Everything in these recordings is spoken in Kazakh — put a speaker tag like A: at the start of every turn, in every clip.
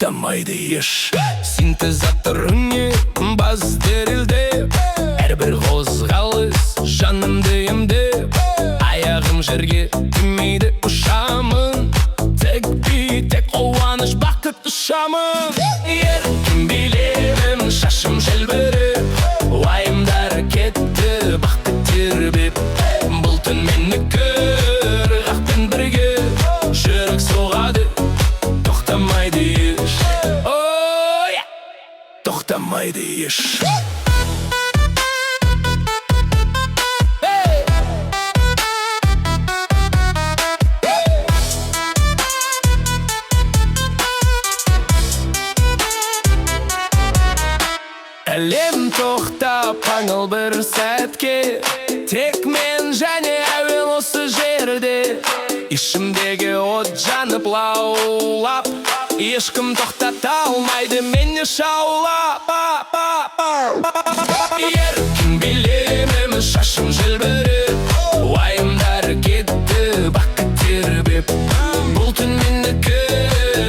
A: Тоқтамайды еш. Синтезатор үні, бас дірілдеп, әрбір қозғалыс жанымды емдеп. Аяғым жерге тимейді, ұшамын. Тек би, тек қуаныш, бақыт, ұшамын. Еркін билеймін, шашым желбіреп, уайымдар кетті, бақыт тербеп. Бұл түн менікі, ырғақпен бірге. Жүрек соғады, тоқтамайды еш. Ой, тоқтамайды еш. Hey! Әлем тоқтап аңыл бір сәтке. Тек мен және әуен осы жерде. Ішімдегі от жанып лаулап, ешкім тоқтата алмайды мені шаулап. Еркін билеймін, шашым желбіреп, уайымдар кетті, бақыт тербеп. Бұл түн менікі,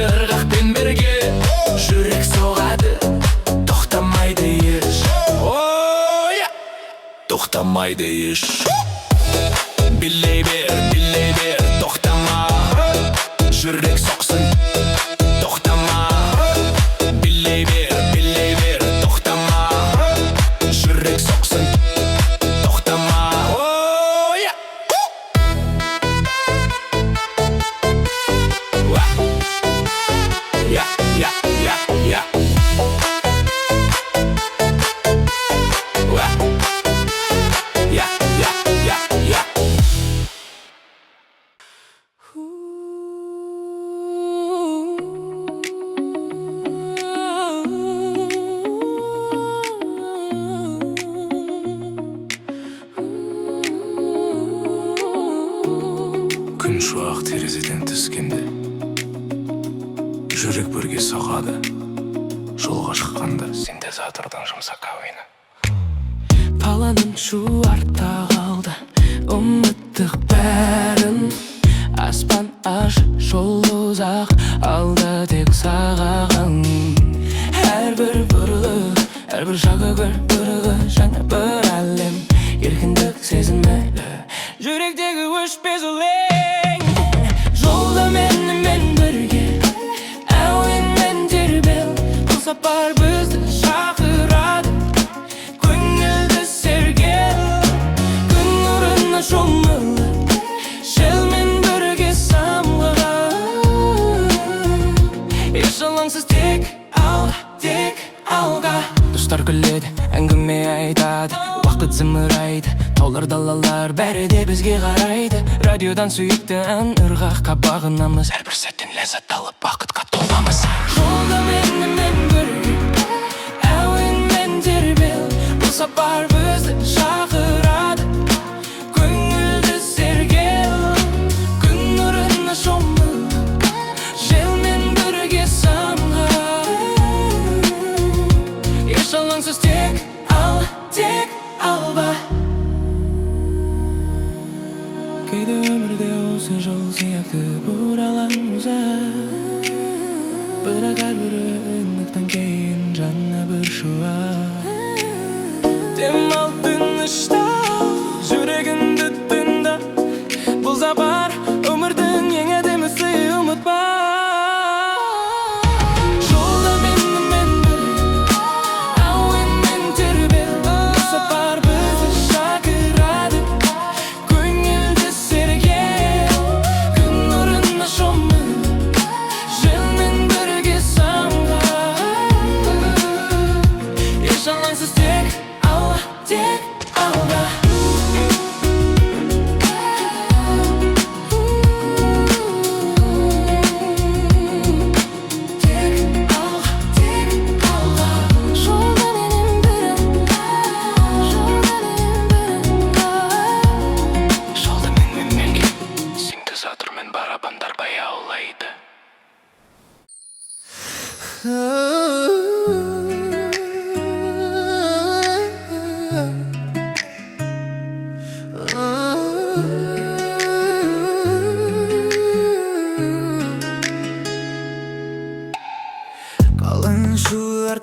A: ырғақпен бірге. Жүрек соғады, тоқтамайды еш. Ой, тоқтамайды еш. Билей бер, билей бер, тоқтама. Жүрек соқсын, тоқтама. Билей бер, билей бер, тоқтама. Жүрек соқсын, тоқтама. Ой, уа. Я, я, я, я. Уа. Я, я, я, я.
B: Күн шуақ терезеден түскенде, жүрек бірге соғады жолға шыққанда. Синтезатордың жұмсақ әуені.
C: Қаланың шу артта қалды, ұмыттық бәрін. Аспан ашық, жол ұзақ, алда тек сағаған. Әрбір бұрылыс, әрбір шагы бір жаңа бір әлем. Еркіндік сезімі, жүректегі өшпес өлең. Жолда менімен бірге, әуенмен тербел. Бұл сапар бізді шақырады, көңілді сергел. Күн нұрына шомылып, желмен бірге самғаған. Еш алаңсыз, тек ал, тек алға. Достар күледі, әңгіме айтады, уақыт зымырайды. Таулар, далалар, бәрі де бізге қарайды. Радиодан сүйікті ән, ырғаққа бағынамыз. Әрбір сәттен ләззат алып, бақытқа толамыз. Жолда менімен бірге, әуенмен тербел. Бұл сапар бізді шақырады, көңілді сергел. Күн нұрына шомылып, желмен бірге самғап. Еш алаңсыз, тек ал, тек алға. Кейде өмірде осы жол сияқты бұралаң ұзақ, бірақ әрбір еңбектен кейін жаңа бір шуақ. Демал, тыныштал, жүрегіңді тыңда. Бұл сапар өмірдің ең әдемісі, ұмытпа. Жолда менімен бірге, әуенмен тербел. Бұл сапар бізді шақырады, көңілді сергел. Күн нұрына шомылып, желмен бірге самғап. Еш алаңсыз, тек алға, тек алға. Тек алға, тек алға.
D: Жолда менен бірге, жолда менен бірге.
C: Жолда менімен бірге, синтезатор мен барабандар баяулайды.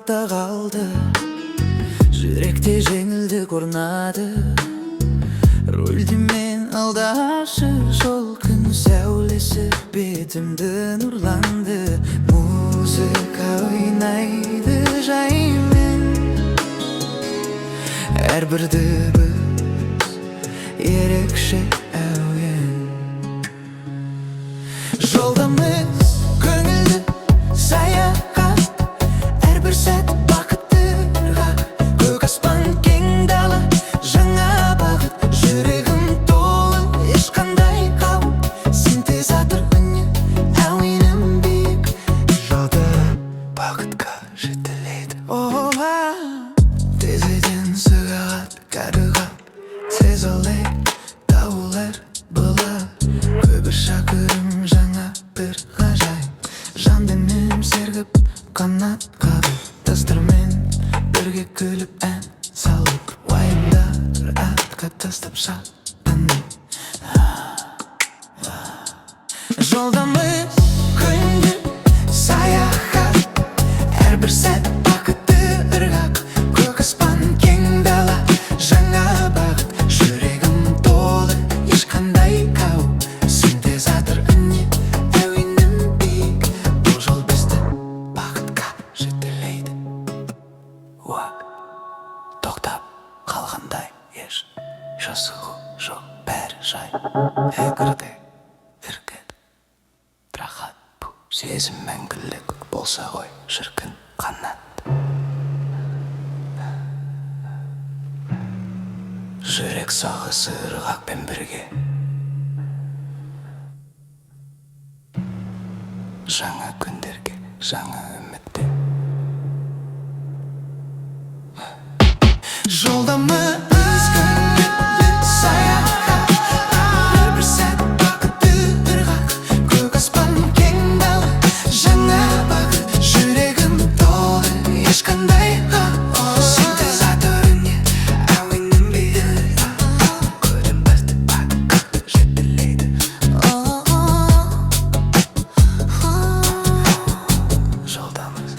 C: артта қалды, жүректе жеңілдік орнады. Рульде мен, алдашы жол, күн сәулесі бетімді нұрланды. Музыка ойнайды жаймен, әрбір дыбыс ерекше әуен. Жолдамыз көңілді саяхат, әрбір сәт бақытты ырғақ. Көк аспан, кең дала, жаңа бағыт. Жүрегім толы, ешқандай қауіп. Синтезатор үні, әуенім биік. Жолда бақытқа жетелейді. Оа, Терезеден сырғақ кәріға, тез олай таулар бұлар. Көбір шақырым, жаңа бір ғажайып. Жан денем сергіп, қанат қағып. Достармен бірге күліп, ән салып, уайымдар артқа тастап, шаттанып. Жолдамыз көңіл саяхат, әрбір сәт бақытты ырғақ. Көк аспан, кең дала, жаңа бағыт. Жүрегім толы, ешқандай қауіп. Синтезатор үні, әуенім биік. Бұл жол бізді бақытқа жетелейді. Уа, тоқтап қалғандай еш жасығу жоқ, бәрі жай. Әкірде іркін рахат, бұл сезім мәңгілік болса ғой, шіркін, қанат. Жүрек соғысы ырғақпен бірге, жаңа күндерге, жаңа үмітте. Жолдамыз көңілді саяхат, әрбір сәт бақытты ырғақ. Көк аспан, кең дала, жаңа бағыт. Жүрегім толы, ешқандай қауіп. Синтезатор үні, әуенім биік. Көрім бізді бақытқа жетелейді. Жолдамыз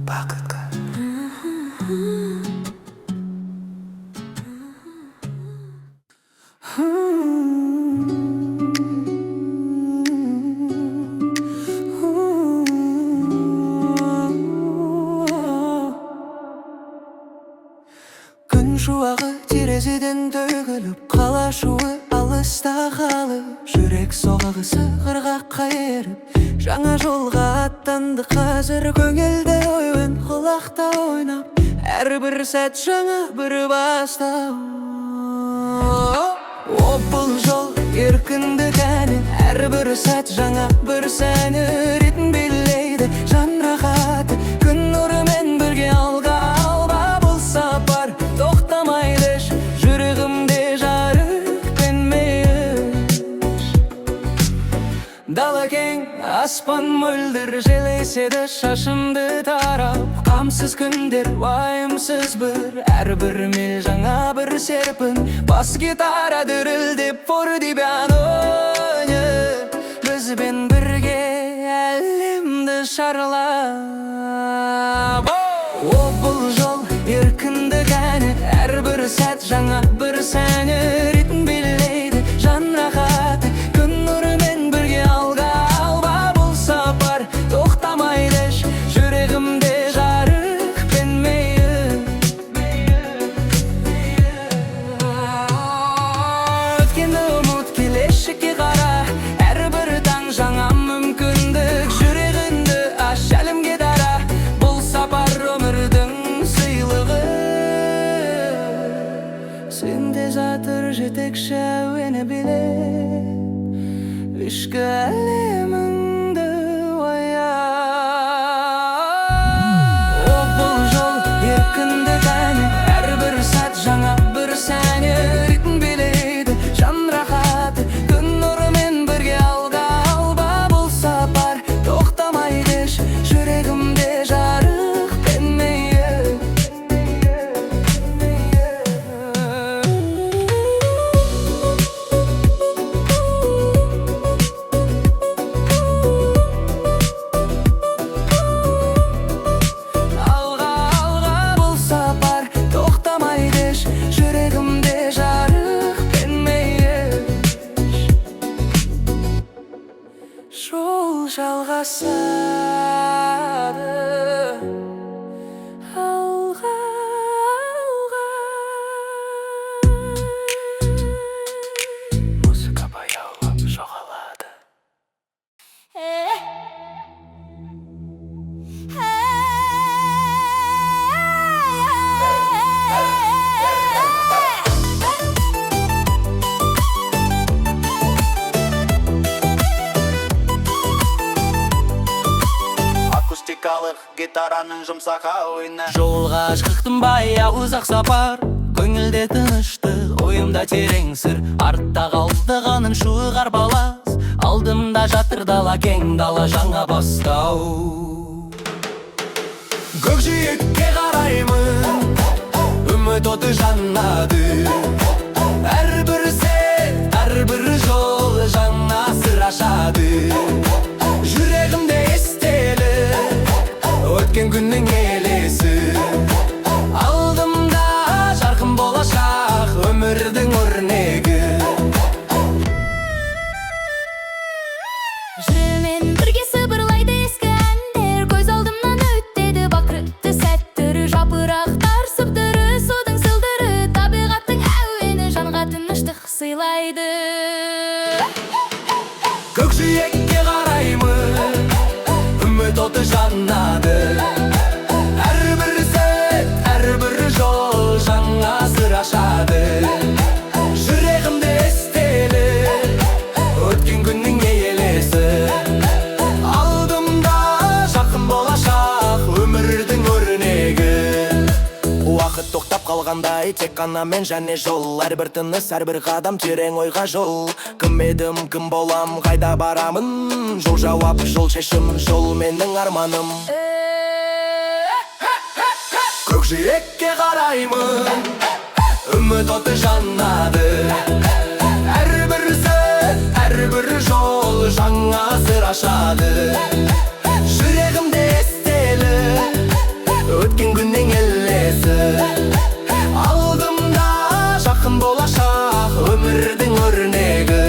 C: бақытқа. Күн шуағы терезеден төгіліп, қала шуы алыста қалып, жүрек соғысы ырғаққа еріп, жаңа жолға аттанды қазір. Көңілді ойын құлақта ойнап, әрбір сәт жаңа бір бастау. О, бұл жол еркіндік әні, әрбір сәт жаңа бір сәні. Ритм билейді жан рахаты, күн нұрымен бірге алға алба. Бұл сапар тоқтамайды еш, жүрегімде жарық пен мейір. Дала кең, аспан мөлдір, жел еседі шашымды тарап. Қамсыз күндер, уайымсыз бір, әрбір миль жаңа бір серпін. Бас гитара дірілдеп, фортепиано үні бізбен бірге әлемді шарлап. О, бұл жол еркіндік әні, әрбір сәт жаңа бір сәні. Ритм билейді жан рахаты, күн нұрымен бірге алға алба. Бұл сапар тоқтамайды еш, жүрегімде жарық пен мейір. Өткенді ұмыт, келешекке қара, әрбір таң жаңа мүмкіндік. Жүрегіңді аш, әлемге дара, бұл сапар өмірдің сыйлығы. Синтезатор жетекші, әуені билеп, ішкі әлеміңді оят. О, бұл жол еркіндік әні, әрбір сәт жаңа бір сәні. Ритм билейді жан рахаты, күн нұрымен бірге алға алба. Бұл сапар тоқтамайды еш, жүрегімде жарық пен мейір. Жол жалғасады алға, алға.
B: Музыка баяулап жоғалады.
E: Акустикалық гитараның жұмсақ әуені.
C: Жолға шықтым, баяу ұзақ сапар. Көңілде тыныштық, ойымда терең сыр. Артта қалды ғаның шуы қарбалас. Алдымда жатыр дала, кең дала, жаңа бастау. Көкжиекке қараймын, үміт оты жанады. Әрбір сәт, әрбір жол жаңа сыр ашады. Жүрегімде естелік, өткен күннің елесі. Алдымда жарқын болашақ, өмірдің өрнегі.
D: Жүрмен бірге сыбырлайды ескі әндер. Көз алдымнан өтеді бақытты сәттер. Жапырақтар сыбдыры, судың сылдыры. Табиғаттың әуені жанға тыныштық сыйлайды.
C: Көкжиекке қараймын, үміт оты жанады. Әрбір сәт, әрбір жол жаңа сыр ашады. Жүрегімде естелік, өткен күннің елесі. Алдымда жарқын болашақ, өмірдің өрнегі.
F: Уақыт тоқтап қалғандай, тек қана мен және жол. Әрбір тыныс, әрбір қадам терең ойға жол. Кім едім, кім болам, қайда барамын? Жол жауап, жол шешім, жол менің арманым.
C: Көкжиекке қараймын, үміт оты жанады. Әрбір сәт, әрбір жол жаңа сыр ашады. Жүрегімде естелік, өткен күннің елесі. Алдымда жарқын болашақ, өмірдің өрнегі.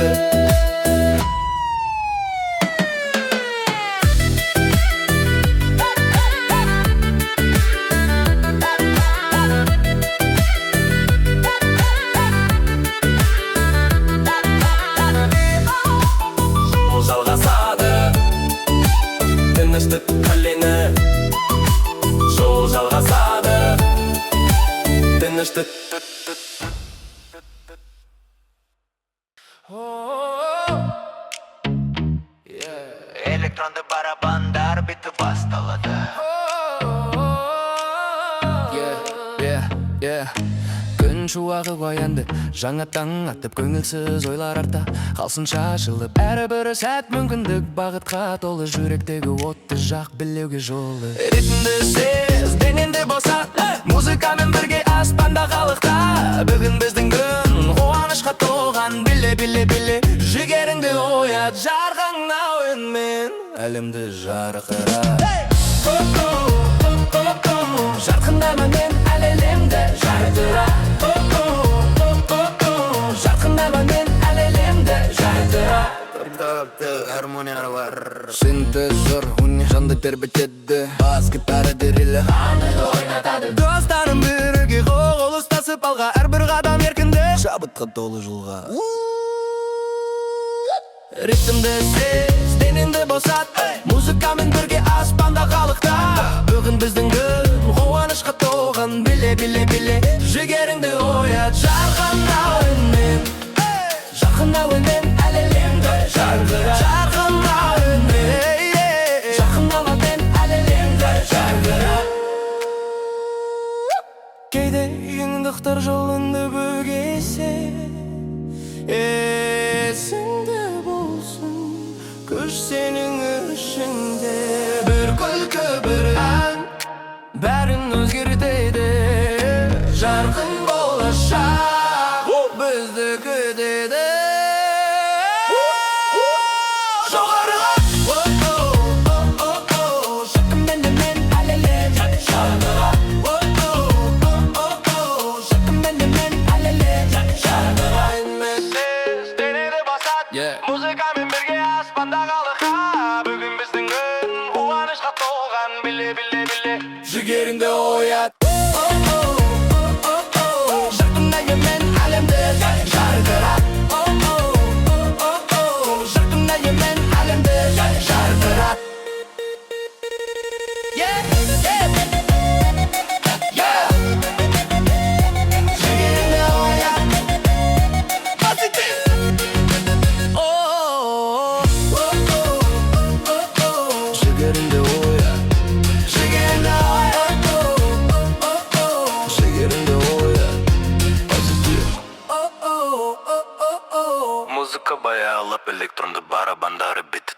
F: Жол жалғасады, тыныштық көлені. Жол жалғасады, тыныштық.
E: Электронды барабандар биті басталады.
C: Yeah. Күн шуағы оянды, жаңа таң атып, көңілсіз ойлар артта қалсын шашылып. Әрбір сәт мүмкіндік, бағытқа толы. Жүректегі отты жақ, билеуге жолы. Ритмді сез, денеңді босат. Музыкамен бірге аспанда қалықта. Бүгін біздің күн, қуанышқа толған. Биле, биле, биле, жігеріңді оят. Жарқын әуенмен әлемді жарқырат. Жарқын әуенмен әлемді жарқырат. Жарқын әуенмен әлемді жарқырат.
E: Гармониялар.
A: Синтезер үні жанды тербетеді. Бас гитара дірілі.
C: Достарым бірге қол ұстасып алға. Әрбір қадам еркіндік,
A: Шабытқа толы жолға.
C: Ритмді сез, денеңді босат. Музыкамен бірге аспанда қалықта. Бүгін біздің күн, қуанышқа толған. Биле, биле, биле, жігеріңді оят. Жарқын әуенмен, жарқын әуенмен әлемді жарқырат. Жарқын әуенмен, жарқын әуенмен әлемді жарқырат. Кейде қиындықтар жолыңды бөгесе, есіңде болсын, күш сенің ішіңде. Бір күлкі, бір ән бәрін өзгертеді. Жарқын болашақ бізді күтеді. Жоғарыға, жарқын әнмен әлем жарқырат. Жарқын әнмен әлем жарқырат.
A: Музыкамен бірге аспанда қалыққа. Жігеріңді оят.
F: Жарқын әуенмен әлемді жарқырат. Жарқын әуенмен әлемді жарқырат. Yeah. Жігеріңді оят. Позитив. Oh.
A: Жігеріңді оят.
F: Жігеріңді оят.
A: Жігеріңді оят. Позитив.
B: Музыка баяулап, электронды барабандар биті.